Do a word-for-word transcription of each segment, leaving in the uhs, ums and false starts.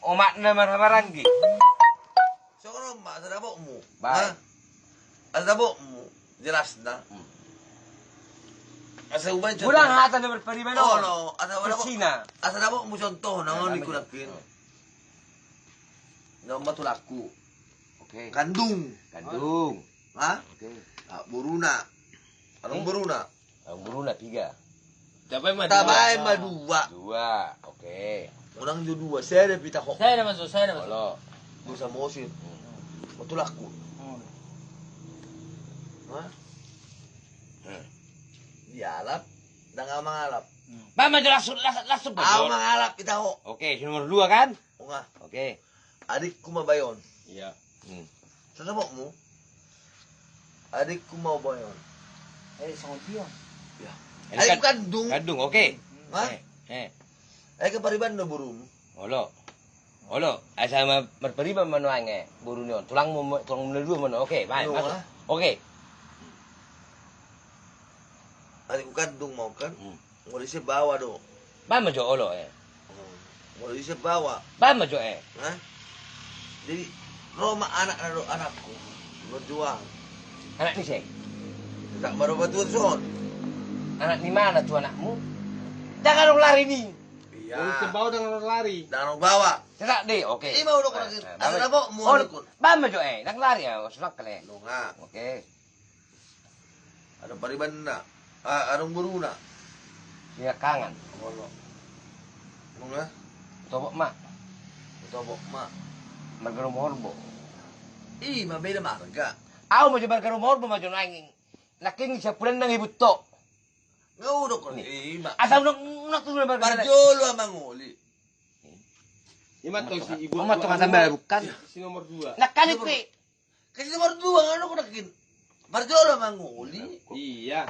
Omakna marhamaranggi. Songon on ma asa dapotmu. Baik. Asa dapotmu jelasna. Asa ubaen contoh. Godang hata na marpariban on. Asa dapotmu contohna, ngon ikut akin. Nama tulangku. Oke. Kandung. Kandung. Ha? Oke. Boruna. Adong boruna. Adong boruna piga. Tabaen ma dua. Dua, oke. Unang jo dua, sada pe ita ho. Sada ma jo, sada ma jo. Olo. Dua samosir. Matulangku. Ha? Dialap, ndang au mangalap. Baen ma jo langsung, langsung. Au mangalap ita ho. Oke, si nomor dua kan? Unga. Oke. Adikku ma bayon. Iya. Asa dapotmu? Adikku ma bayon. Eh, songon dia. Adikku kandung. Kandung, oke. Hah? Eh. Ai kan pariban do borum. Olo. Olo. Asa marpariban ma nuaeng, boru ni on. Tulangmu, tulangmu na dua ma nuaeng. Oke, baik. Oke. Adikku kandung ma on kan. Molo ise bawa do. Baen ma jo olo, eh. Molo ise bawa. Baen ma jo, eh. Jadi ro ma anakna do anakku. Berjuang. Anak ni ise? Anak baru batu tu son. Anak ni mana tu anakmu? Jangan dong lari ni. Iya. Molo ise bawa jangan dong lari. Jangan dong bawa. Tidak deh, oke. Ima udah kurang. Ada apa? Mau ikut. Baen ma jo, eh. Jangan lari ya, sudah kele. Oke. Adong paribanna. Ah, adong boruna. Siangkangan. Olo. Nunga? Tobok ma. Tobok ma. Marga Rumorbo. Ima beda marga. Au ma jo marga Rumorbo ma jo nanging. Nanging siampulan nang ibutto. Nga udok ni. Ima. Asa unang, unang tu marga. Parjolo amangoli. Ima tu si ibu. Oma tu kata baru kan. Si nomor dua. Nakali pe. Kasi nomor dua ngana ko dakin. Parjolo mangoli. Iya.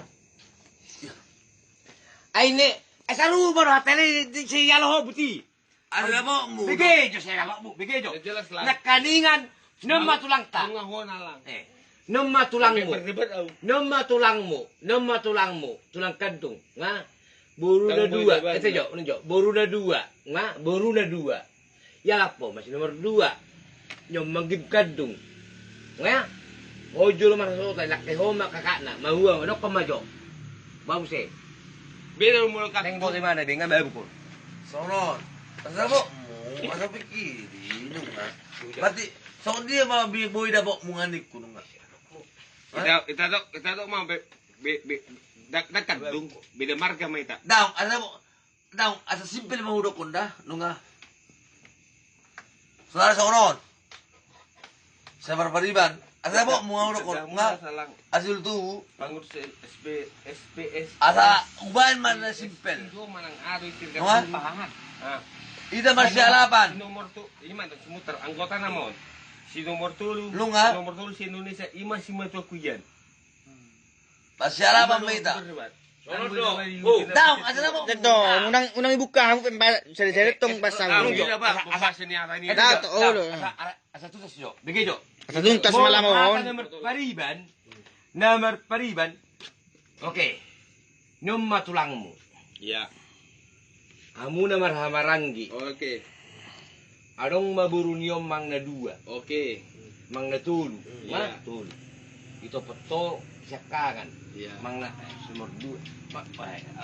Ai ne, eh, saru baru hatele di si yalo ho buti. Ada mau mu. Begejo saya mau mu, begejo. Nakaningan, nama tulangta. Nama tulangmu. Nama tulangmu. Nama tulangmu. Tulang kandung. Nga. Boru na dua. Ete jo, jo. Boru na dua. Nga, boru na dua. Ia lapo ma si nomor dua. Nyom manggib kandung. Nga? Ho jolo marasota, lakke ho ma kakakna, mahua, nokko ma jo. Bagus e. Beda umur kakak. Neng boti mana be nga babu ko. Sonon. Asa bo mu, asa pikiri nunga. Berarti songon dia ma boi dapot mu nganik ku nunga. Ita tok, ita tok ma be be be dak kandung beda marga ma ita. Daong, asa bo. Daong, asa simpel ma hudokkon da, nunga. Saudara songon on. Sabar pariban. Asa bo mu hudokkon, nga. Asil tu. Asa ubaen ma na simpel. Nunga. Ida marsialapan. Nomor tu, ima semutar anggota nama on. Si nomor tolu. Nunga. Nomor tolu si Indonesia, ima si matua kuian. Pasialaman ma ita. Daong, asa na bo. Unang, unang ibuka hamu pe sada-sada tong pasang. Asa tuntas jo. Begejo. Asa tuntas malam on. Na marpariban. Na marpariban. Oke. Nama tulangmu. Iya. Hamu na marhamaranggi. Oke. Adong ma boru ni on mang na dua. Oke. Mang na tolu. Iya. Tolu. Ito potto siangkangan. Iya. Mang na, eh, nomor dua.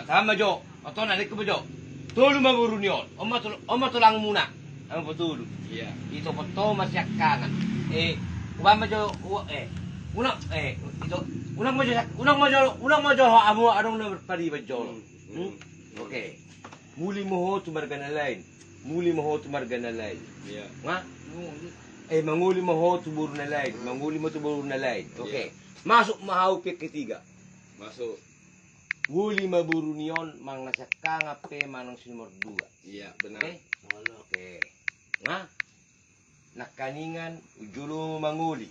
Sama jo. Oto na dek ma jo. Tolu ma boru ni on. Oma tol-, oma tulangmuna. Ama potolu. Iya. Ito potto ma siangkangan. Eh, uba ma jo, eh. Unang, eh, ito, unang ma jo, unang ma jo, unang ma jo, amu adong na marpariban jolo. Hmm. Oke. Muli ma ho tu marga na lain. Muli ma ho tu marga na lain. Iya. Nga? Eh, mangoli ma ho tu boru na lain. Mangoli ma tu boru na lain. Oke. Masuk ma hau pe ketiga. Masuk. Uli ma boru ni on mang na siangkangan pe manang si nomor dua. Iya, benar. Oke. Nga? Nakaningan jolo mangoli.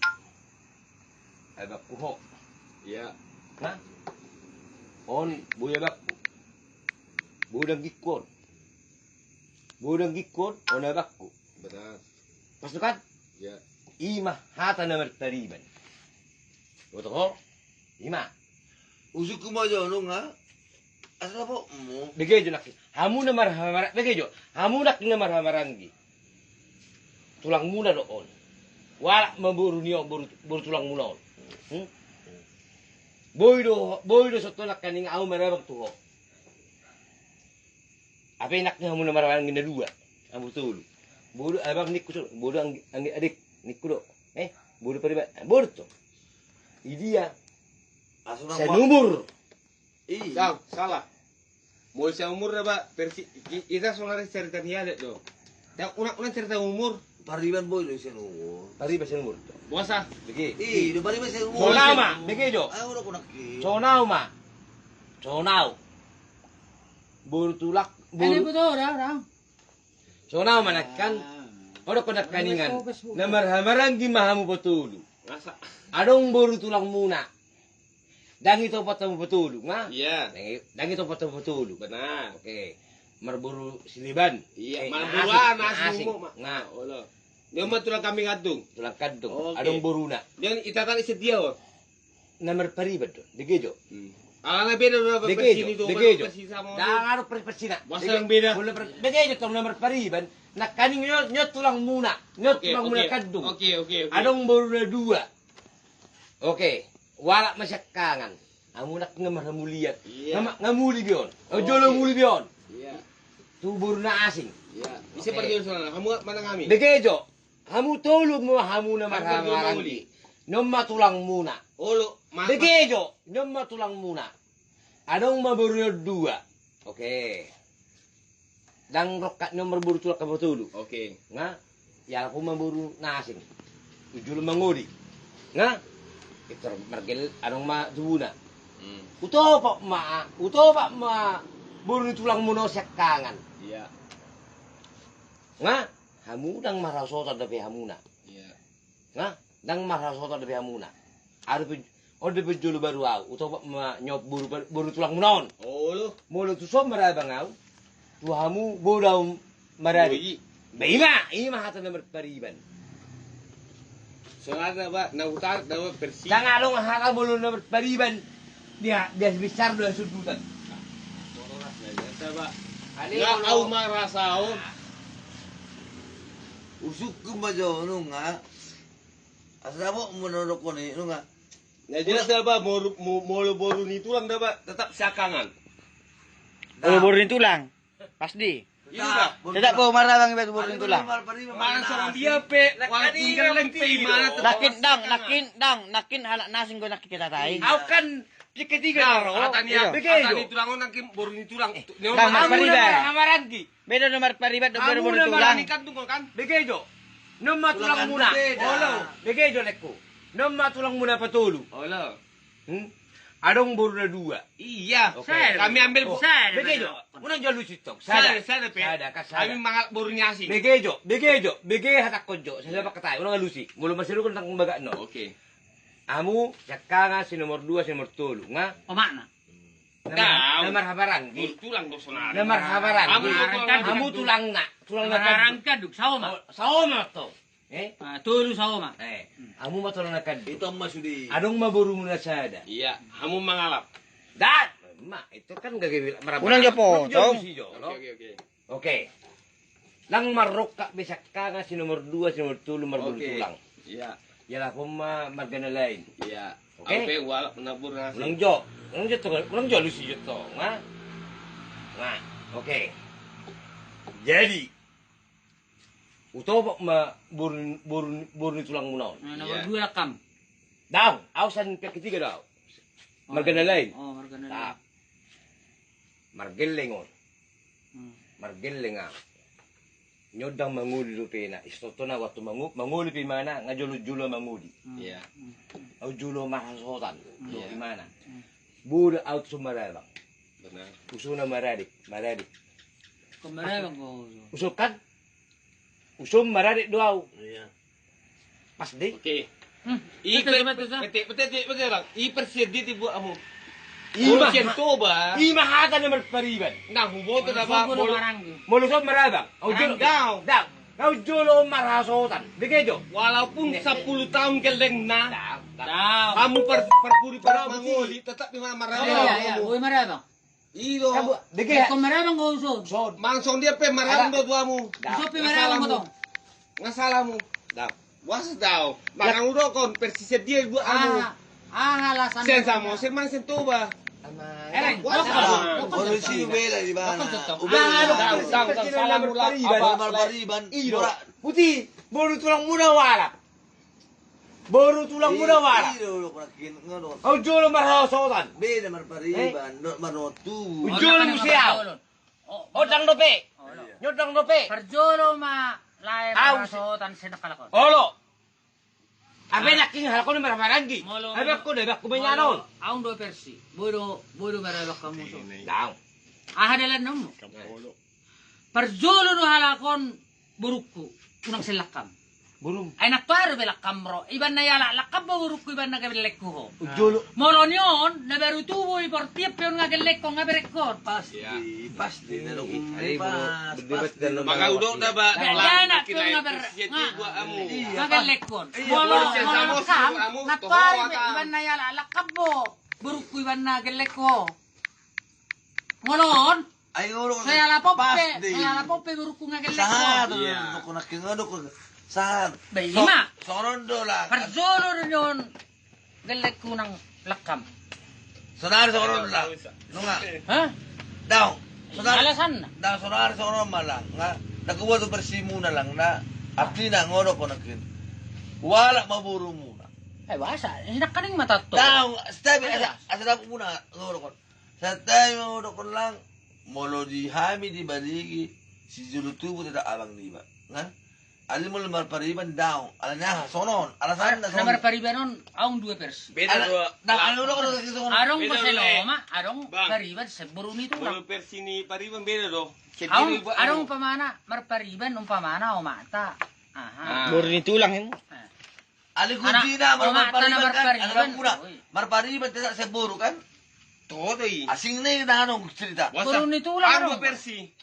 Abangku ho. Iya. Nga? On boi abangku. Boi danggingku on. Boi danggingku on, on abangku. Benar. Pas tu kan? Iya. Ima hata na marpariban. Boto ho? Ima. Usungku ma jo nunga. Asa dapot mu. Begejo nangkin. Hamu na marhamara-, begejo. Hamu nangkin na marhamaranggi. tulangmuna do on. Walak ma boru ni on, boru, boru tulangmuna on. Hmm? Boi do, boi do songon nangkaning ahu marabang tu ho. Hape nangkin hamu na marabang na dua, hamu tolu. Boru abang ningku songon, boru anggi, anggi adek ningku do. Eh, boru pariban, boru to. Idia. Seumur. Ih. Salah. Molo seumur da ba, persi, i-, ita sonari cerita ni adat do. Da, unang, unang cerita umur. Pariban boi do seumur. Pariban seumur. Boasa? Bege. Ih, do pariban seumur. Songon au ma, bege jo. Ayo, udah konak ki. Songon au ma. Songon au. Boru tulak, boru. Songon au ma nangkin. Odo konak kaningan. Na marhamaranggi ma hamu patolu. Adong boru tulangmuna. Ndang itopat hamu patolu, nga? Iya. Ndang i-, ndang itopat hamu patolu. Benar. Oke. Marboru sileban. Iya, eh, marboru na asing, na asing. Nga. Olo. Dia mah tulang kambing kandung. Tulang kandung. Oke. Adong boruna. Dia ita tadi sedia, oh. Na marpariban do. Bege jo. Hmm. Ala na beda do, bege jo. Bege jo. Ndang adong persi-persina. Masa yang beda? Bege jo tong na marpariban. Nangkaning nyo, nyo tulangmuna. Nyo tulangmuna kandung. Oke, oke, oke. Adong boruna dua. Oke, walak ma siangkangan. Hamu nangkin nga marhamulian. Iya. Nga ma-, nga muli be on. Au jolo muli be on. Iya. Tu boru na asing. Iya. Ise parjolo songon hamu manang hami. Bege jo. Hamu tolu ma hamu na marhamaranggi. Non ma tulangmuna. Olo. Bege jo. Non ma tulangmuna. Adong ma boru na dua. Oke. Ndang rongkap ni on marboru tulang hamu patolu. Oke. Nga, ialap ma boru na asing. Au jolo mangoli. Nga, pintor margelleng adong ma tubuna. Hmm. Utopak ma, utopak ma boru ni tulangmuna on siangkangan. Iya. Nga, hamu ndang marhasotan dope hamuna. Iya. Nga, ndang marhasotan dope hamuna. Adong pe, on dope jolo baru au, utopak ma nyop boru, boru tulangmuna on. Olo. Molo tuson marabang au, tu hamu boi do au marade. Boi. Ba i ma, i ma hata na marpariban. Songon na ba, na huta, na ba persi. Ndang adong hata molo na marpariban. Dia, dia besar do sundutan. Nga au marasa on. Usungkun ma jo nunga. Asa dapot mu na dokkon i nunga. Na jelas da ba, molo, mo-, molo boru ni tulang da ba, tetap siangkangan. Molo boru ni tulang. Pasti. Iya da. Tetap ho marabang iba tu boru ni tulang. Mana songon dia pe, walaupun gelleng pe imana tetap siangkangan. Nangkin ndang, nangkin ndang, nangkin halak na asing do nangkin kita tai. Au kan di ketiga na ro. Hata ni, hata ni tulang on nangkin boru ni tulang. Ndang marpariban. Hamaranggi. Beda na marpariban dohot boru ni tulang. Bege jo. Non ma tulangmuna. Olo. Bege jo lengku. Non ma tulangmuna patolu. Olo. Hmm? Adong boru na dua. Iya. Oke. Kami ambil. Bege jo. Unang jo alusi tong. Sada. Sada pe. Sada, kan sada. Kami mangalap boru ni asing. Bege jo. Bege jo. Bege hatangkon jo. Sada pakat ai. Unang alusi. Molo marsialuhon tang bagak no. Oke. Hamu siangkangan si nomor dua, si nomor tolu. Nga? Omakna. Na mar-, na marhamaranggi. Tulang do sonari. Na marhamaranggi. Hamu tulangna. Tulangna. Marhamaranggi kandung, saoma. Oh, saoma to. Eh? Ah, tolu saoma. Eh, hamu ma tulangna kandung. Adong ma borumuna sada. Iya, hamu mangalap. Ndang, ma, itu kan gage marhamaranggi. Unang jo po, tong. Oke, oke, oke. Oke. Ndang marrongkap be siangkangan si nomor dua, si nomor tolu, marboru tulang. Iya. Ialap ma marga na lain. Iya. Oke? Au pe ualap na boru na asing. Unang jo. Unang jo tong, unang jo alusi jo tong. Nga? Nga. Oke. Jadi, utopak ma boru, boru, boru ni tulangmuna on. Nah, nomor dua lakam. Ndang, au sian pihak ketiga do au. Marga na lain. Oh, marga na lain. Margelleng on. Hmm. Margelleng au. Nyondang mangoli dope na. Istotona waktu mango-, mangoli pe imana, nga jolo-jolo mangoli. Hmm. Iya. Hmm. Au jolo marhasotan. Hmm. Dohot imana. Hmm. Boi do au tuson marabang. Benar. Tuson na marade, marade. Tuson marabang ho. Tuson kan? Tuson marade do au. Iya. Pas de. Oke. Hmm. I per-, pete, pete, pete, pete, bang. I persian dia dibuat amu. Ima. Persian Toba. Ima hata na marpariban. Nah, huboto da ba. Molo tuson marabang. Au jolo. Ndang. Au jolo marhasotan. Bege jo. Walaupun sepuluh tahun gellengna. Ndang. Hamu par-, parpudi parmangoli, tetap di mana marabang. Iya, iya, boi marabang. Ido. Bege. Ko marabang ko tuson. Mansong dia pe marabang do tuamu. Tuson pe marabang ko tong. Nga salah hamu. Dao. Boasa dao? Manang hudokkon versi sian dia dua hamu. Aha alasan? Sian Samosir manang sian Toba? Ereng, boasa dao? Boru tulang muna hualap. Boru tulang muna hualap. Au jolo marhasohotan. Beda marpariban, marnotu. Au jolo muse au. Ondang dope. Nyondang dope. Parjolo ma lae marhasohotan sian halak on. Olo. Ape nangkin halak on marhamaranggi. Ape anggo na bakku menyanon. Au do versi. Bodo, bodo marabak hamu so. Daong. Aha dalan namu? Parjolo do halak on borungku, unang sian langkam. Borung. Ai nantoari be langkam ro. Iban na ialap langkam bo borungku, iban na gellengku ho. Jolo. Molo ni on na baru tubu i, portiap pe on nga gellengkon, nga berengkon. Pasti, pasti. Maka udok da ba. Anak pe on nga ber, nga gellengkon. Molo, molo langkam nantoari be iban na ialap langkam bo borungku, iban na gellengku ho. Molo on. Ai ngolok. Sai alap on pe, sai alap on pe borungku nga gellengku. Sahat do, nangkin ngolok. Sahat. Ba ima. Songon on do lang. Parjolo do ni on gellengku nang langkam. Sonari songon on lang. Nunga. Hah? Daong. Sonari. Alasanna. Daong, sonari songon on ma lang. Nga, na huboto versimuna lang na. Artina ngolok nangkin. Hualap ma borumuna. Eh, boasa? Sinangkaning ma tantu. Daong, setabi asa, asa dapot muna ngolok. Santabi ma hudokkon lang, molo di hami di Barigi, sijolo tubu tetap abang niba. Nga? Alai molo marpariban daong, alani aha, songon on, alasanna songon on. Marpariban on, au dua versi. Beda do. Adong boru ni tulang, adong pariban sian boru ni tulang. Molo versi ni pariban beda do. Adong umpamana, marpariban umpamana omakta. Aha. Boru ni tulang i. Alai kuncina molo marpariban kan, alai muna. Marpariban tetap sian boru kan? Toto i. Asing ni na anong cerita. Boru ni tulang adong.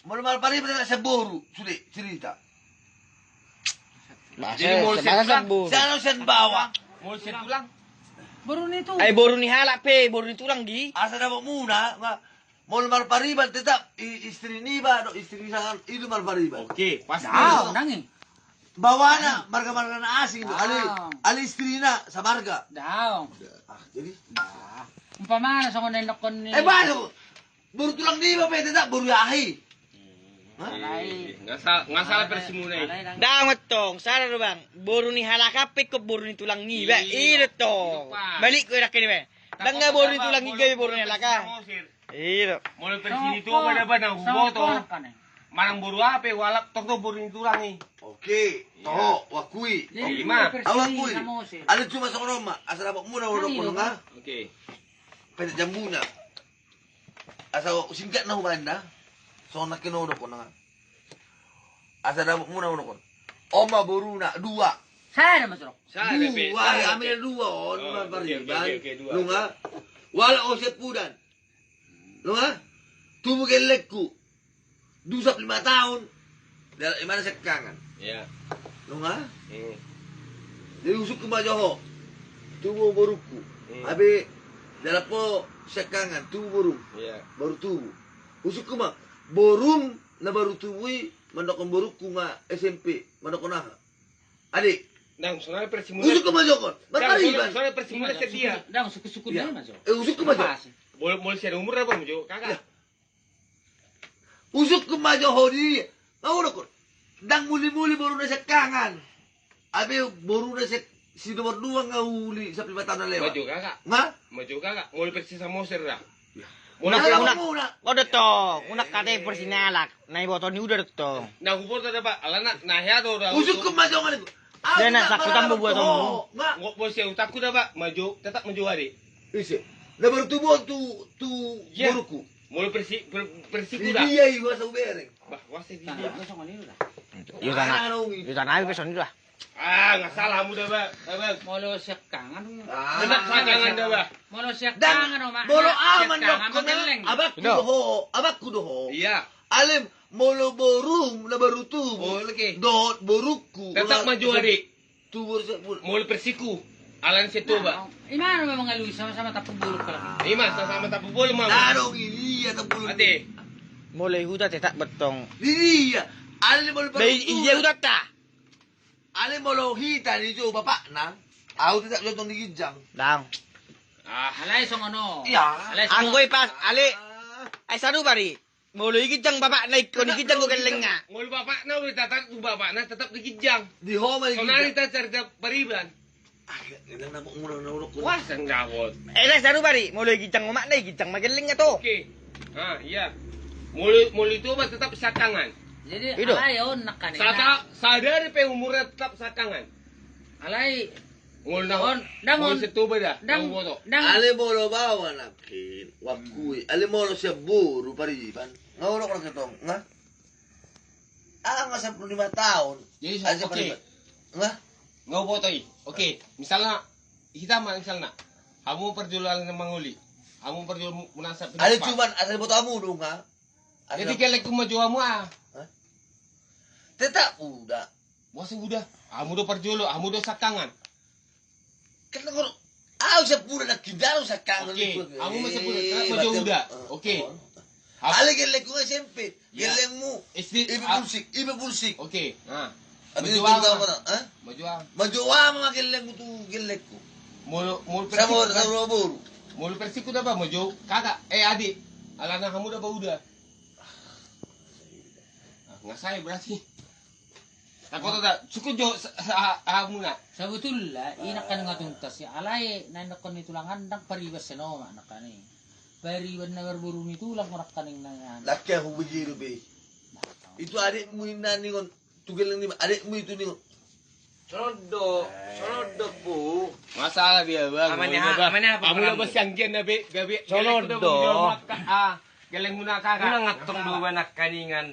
Molo marpariban tetap sian boru, sude cerita. Jadi molo sian tulang. Sian anong sian bawa. Molo sian tulang. Boru ni tulang. Ai boru ni halak pe, boru ni tulang di. Asa dapot muna, nga. Molo marpariban tetap istri niba do, istri ni sangan i do marpariban. Oke, pasti. Daong, nangkin. Bawana marga-marga na asing do, alai istrina samarga. Daong. Ah, jadi? Umpamana songon na nidok ni. Eh, baru. Boru tulang niba pe tetap boru ni aha i. Nga salah versimuna i. Daong tong, salah do bang. Boru ni halak an pe ingkon boru ni tulang niba. I do tong. Balik ko idak ini be. Bang nga boru ni tulang i gabe boru ni halak an. I do. Molo versi ni Toba da ba na huboto. Manang boru aha pe hualap, tor do boru ni tulang i. Oke. Toho, huakui. Ima. Au huakui. Alai cuma songon on ma, asa dapot muna hudokkon nga. Oke. Pendek jambuna. Asa singkat na hubaen da. Songon nangkin hudokkon nga. Asa dapot muna hudokkon. On ma boruna dua. Sada ma songon. Dua, hami dua on marpariban. Nunga. Hualap ho sian Pudan. Nunga. Tubu gellengku. Dusap lima taon. Dialap imana Siangkangan. Nunga. Jadi husungkun ma jo ho. Tubu borungku. Hape dialap ho Siangkangan, tubu borum. Baru tubu. Husungkun ma borum na baru tubu i mandokkon borungku nga S M P, mandokkon aha. Adi. Ndang, sonari versimuna. Husungkun ma jo ho. Marpariban. Sonari versimuna sedia. Ndang, sungkun-sungkun ma jo. Eh, husungkun ma jo. Molo sian umur apa ma jo, kakak? Husungkun ma jo ho di. Nga hudokkon. Ndang muli-muli boruna Siangkangan. Hape boruna si nomor dua nga uli sampulu lima taon na lewat. Ma jo kakak. Nga? Ma jo kakak. Molo versi Samosir da. Molo versi Samosir. Unang, unang. Unang. Unang do tong. Unang hata i versi ni halak. Na iboto ni uda do tong. Na huboto da ba. Alana na hea do da. Husungkun ma jo ngan. Dia na sakutan buat tong. Nga. Molo sian utakku da ba. Ma jo. Tetap ma jo ade. Ise. Na baru tubu on tu, tu borungku. Molo versi, versiku da. Dia i huasa hubereng. Bah, huasa dia. Iyo tanah. Iyo tanah pe songon i da. Ah, nga salah hamu da ba. Molo Siangkangan. Molo Siangkangan da ba. Molo Siangkangan, molo aman do. Abangku do ho, abangku do ho. Iya. Alai molo borum na baru tubu. Dohot borungku. Tetap ma jo ade. Tubu. Molo versiku. Alani sian Toba. Ima na memang alui sama-sama tampuk bolon. Ima sama-sama tampuk bolon ma. Adong i dia tampuk bolon. Ate. Molo i huta tetap bettong. Dia. Alani molo baru tubu. Dia hutanta. Ale molo hita dijou bapakna, au tetap jotong di ginjang. Dang. Ah, alai songon on. Iya. Alai songon on. Anggo i pas, ale. Ah. Ai sarupa do i. Molo i ginjang bapakna ingkon i ginjang do gellengna. Molo bapakna, molo tetap tu bapakna, tetap di ginjang. Di ho ma di ginjang. Sonari ta carita pariban. Ah, gelleng na bok mula na uruk. Wah, sanggagot. Eh, na sarupa do i. Molo i ginjang omakna, i ginjang ma gellengna to. Oke. Ah, iya. Molo, molo i tubu ma tetap siangkangan. Jadi, alai on nangkaning. Sada, sadari pe umurna tetap siangkangan. Alai. Ngol na on, dang on. Setuba da, dang, dang boto. Dang. Ale molo baoa nangkin, wakku i. Ale molo sian boru pariban. Nga uruk ra ketong, nga? Ah, nga sampulu lima taon. Jadi, ale so, oke. Pariban. Nga? Nga boto i. Oke, misalna, hita ma misalna. Hamu parjolo ale na mangoli. Hamu parjolo mu-, munasa. Ale pinapa. Cuman, ale boto hamu do nga. Jadi, ale kelek ku ma jo hamu, ah. Hah? Tetap uda. Masa uda? Hamu do parjolo, hamu do siangkangan. Kan nangkin au siampudan nangkin, au siangkangan. Oke, hamu ma siampudan, tetap ma jo uda. Oke. Ale gellengku nga S M P. Iya. Gellengmu S D, I P Pulsik, I P Pulsik. Oke, nah. Majo aha? Majo aha? Majo aha ma gellengmu tu gellengku? Molo, molo persik. Sama, sama boru. Molo persik ku dapa majo kakak, eh, adik. Alana hamu dapa uda. Ah, nga sae berarti. Takoto da, cukup jo sa-, sa-, hamuna. Sabotulna, i nangkaning nga tuntas i, alai na nangkaning ni tulang andang pariban sian omak nangkaning. Pariban na marboru ni tulang nangkaning na. Laki aku begitu be. Itu adikmu inna ningon, tu gelleng ni adikmu itu ningon. Sonon do, sonon do pu. Masalah dia bang. Amannya, amannya apa? Amu na bos yang gian na be, gabe. Sonon do. Ah, gellengmuna kakak. Muna ngatong do ba nangkaningan.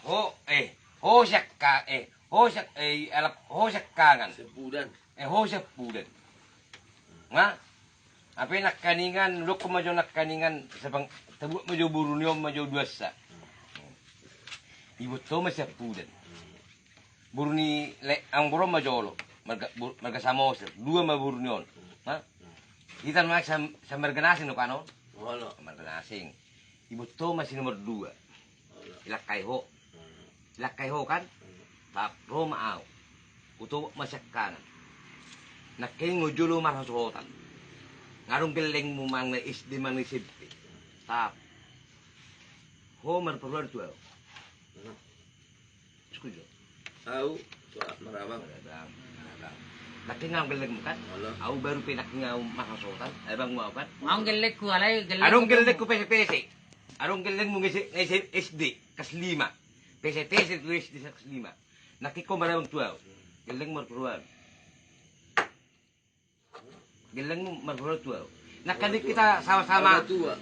Ho, eh, ho siangka-, eh, ho siang-, eh, alap, ho siangkangan. Siampudan. Eh, ho siampudan. Nga, ape nangkaningan, dokkon ma jo nangkaningan, sabang, tabuat ma jo boru ni on ma jo duansa. Iboto ma siampudan. Boru ni le-, amangboru on ma jolo. Marga, bo-, marga Samosir. Dua ma boru ni on. Ha? Hita ma sam-, samarga na asing do kan on? Olo. Marga na asing. Iboto ma si nomor dua. Olo. Ilangkai ho. Hmm. Ilangkai ho kan? Hmm. Tap, ro ma au. Hutobok ma siangkangan. Nangkaning ho jolo marhasohotan. Nga adong gellengmu manang na S D manang na S M P. Tap. Ho marparuan tu au. Hmm. Sikujo. Au, tua, marabang. Marabang, marabang. Nangkaning nga adong gellengmu kan? Olo. Au baru pe nangkaning nga au marhasohotan, abangmu au kan? Nga adong gellengku alai gellengku. Adong gellengku pese-pese. Adong gellengmu nge-, nge-, S D, kelas lima. Pese-pese tu S D kelas lima. Nangkaning ho marabang tu au. Gellengmu marparuan. Gellengmu marparuan tu au. Nangkaning hita sama-sama. Martua.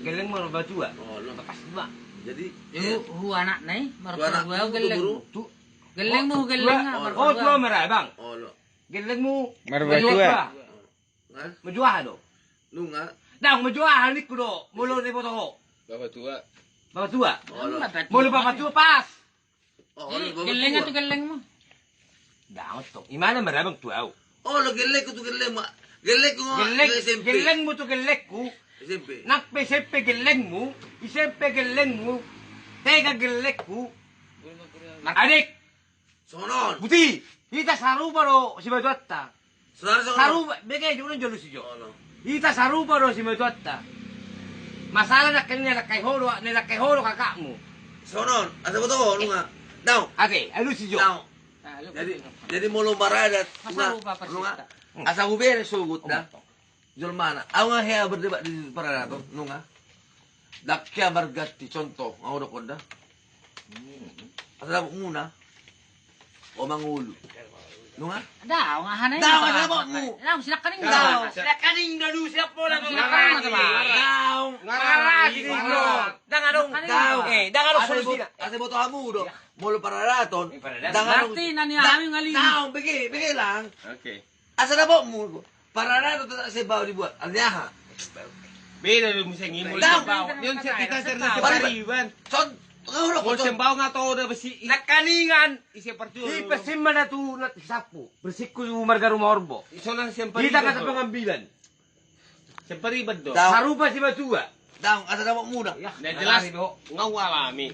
Gellengmu martua. Olo. Bakas dua. Jadi, eh, hu-, hu anakna i, marparuan tu au gellengmu. Tu. Gellengmu, gellengna, oh, marparuan. Oh, tu au marabang. Olo. Gellengmu martua. Martua. Hah? Majo aha do? Nunga. Dang, majo aha ningku do. Molo diboto ho. Bapak tua. Bapak tua. Olo. Molo bapak tua pas. Oh, jadi, olo, bapak gelleng tua. Atau gellengmu? Dang, tong. Imana marabang tu au. Olo, gellengku tu gellengmu. Gellengku nga, gelleng, S M P. Gellengmu tu gellengku. S M P. Nang pe S M P gellengmu, S M P gellengmu. Tega gellengku. Adik. Songon on. Buti, hita sarupa do simatuanta. Sarupa, sarupa, bege, jolo, jolo si jo. Olo. Hita sarupa do simatuanta. Masalah nangkaning na ilangkai ho do, na ilangkai ho do kakakmu. Songon on, asa boto ho, nunga. Dao. Ate, alusi jo. Dao. Jadi, jadi molo maradat, nunga, nunga. Asa hubere sogot da. Jolmana, au nga hea berdebat di paradaton, nunga. Dang hea marganti contoh, nga ho dokkon da. Asa dapotmuna. O mangolu. Nunga? Dao, nga hana i. Dao, asa dapotmu. Dao, sinangkaning dao. Sinangkaning dao, sinangkaning dao. Dao. Dang adong. Dao. Eh, dang adong solusina. Asa boto hamu do. Molo paradaton. Dang adong. Berarti nani hami ngali. Dao, bege, bege lang. Oke. Asa dapotmu. Paradaton tetap sian baoa dibuat. Artinya aha? Beda do muse ngi molo sian baoa. Ni on sian hita sian pariban. Molo sian baoa nga toho da besi. Nangkaningan. Ise parjolo. I persin ma na tu na sapu. Persikku tu marga Rumah Orbo. Hita kata pengambilan. Sian pariban do. Sarupa simatua. Dang, asa dapotmuna. Na jelas nga hualami.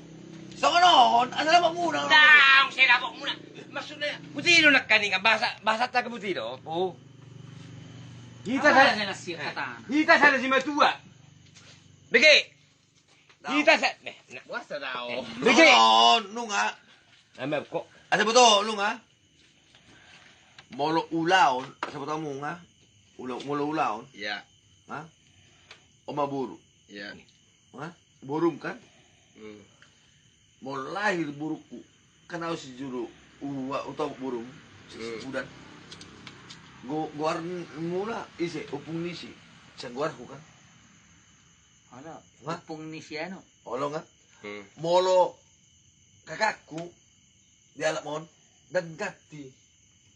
Songon on, asa dapotmuna. Dang, asa dapotmuna. Tilo nangkaningan, bahasa, bahasa taga butilo, po. Hita sa-, hita sada simatua. Bege. Hita sa-, eh, na-, puasa tau. Bege. Nunga. Ame kok. Asa boto, nunga. Molo ulaon, asa boto nunga. Ula-, molo ulaon. Iya. Ha? Oma boru. Iya. Ha? Borum kan? Hmm. Molo lahir borungku, kan au sijolo ua utau borum, hmm, sipudan. Go-, goar muna ise, ompung ni si, sian goarhu kan? Olo, ha? Ompung ni si anu. Olo nga? Hmm. Molo kakakku, di alap on, dang ganti.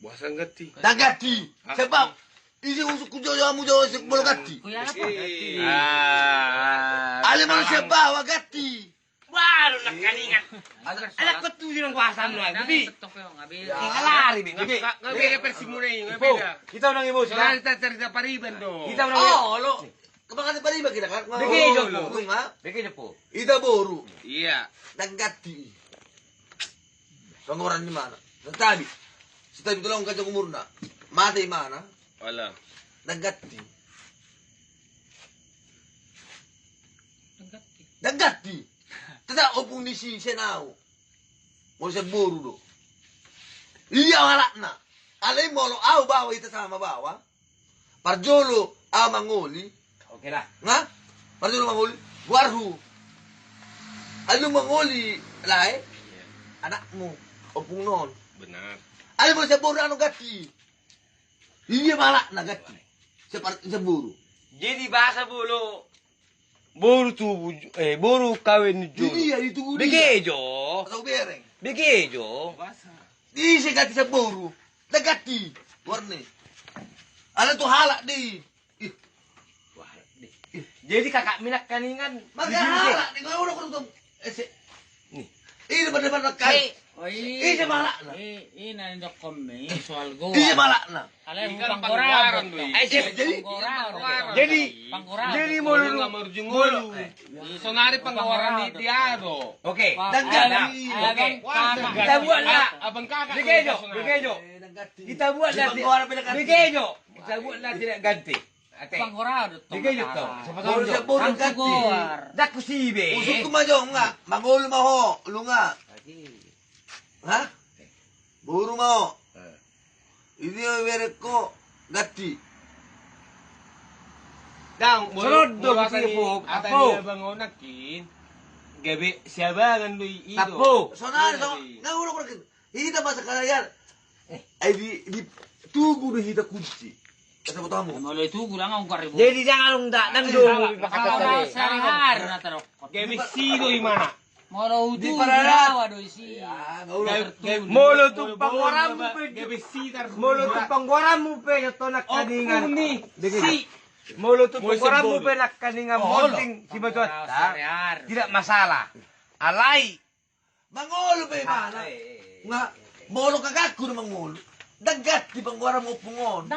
Boasa dang ganti? Dang ganti. Ah. Sebab, ise usungku jo, jo, amu jo, ise molo ganti. Kuya apa? Ganti. Ah. Ale molo sian baoa ganti. Baru nangkaningan. Anak ketujuh nang kuasa nu, tapi. Ngalari be. Nggak beda versi muna ini, nggak beda. Kita unang emosi. Soalnya kita cerita pariban dong. Kita unang emosi. Oh, lo. Kemana pariban kita kan? Bege jo, po. Bege jo, po. Ita boru. Iya. Dang ganti. Songoran ni mana? Dang tabi. Sitabi tulang kacang umurna. Mate imana. Wala. Dang ganti. Dang ganti. Dang ganti. Tata ompung ni si senau. Molo sian boru do. Iya halakna. Alai molo au baoa, hita sama baoa. Parjolo au mangoli. Oke lah. Nga? Parjolo mangoli. Goarhu. Alu mangoli lae. Iya. Anakmu. Ompung non. Benar. Alu molo sian boru anu ganti. Iya ma halakna ganti. Sian par-, sian boru. Jadi bahasa bolo. Boru tubu, eh, boru kawin jo. Di dia, di tubu dia. Bege jo. Atau bereng. Bege jo. Bahasa. Ise ganti sian boru. Dang ganti. Warna. Ala tu halak di. Ih. Jadi kakak mi nangkaningan. Maka halak di, kalau udah kudu ese. Nih. Ini pada pada kai. Ise ma halakna. Ise ma halakna. Alai kan panggoran do i. Eh, jadi panggoran. Jadi, panggoran. Jadi molo, molo. Sonari panggoran di dia do. Oke. Dang ganti. Oke. Kita buat lah. Abang kakak. Bege jo, bege jo. Kita buat lah. Bege jo. Kita buat lah tidak ganti. Ate. Panggoran do. Bege jo to. Siapa tahu. Dang kusi be. Usungku ma jo nga. Mangolu ma ho, lu nga. Ha? Boru ma ho. Ini bereng ho ganti. Dang, molo do molo ata ni, ata ni abang on nangkin. Gabe siabangan do i do. Tapo. Sonari so, nga ulo perkin. Hita masa kaya. Ai di, di tugu do hita kunci. Kata botamu. Molo tugu dang ungkar ibu. Jadi dang alung dang do. Sari hari na tarok. Gabe si do imana. Molo uju di Parahat. Molo tumpang goaranmu pe, molo tumpang goaranmu pe jo to nangkaningan. Molo tumpang goaranmu pe nangkaningan monding si batuatta, tidak masalah. Alai mangolu pe imana. Nga molo kakakku do mangolu. Dang ganti panggoaranmu ompung on.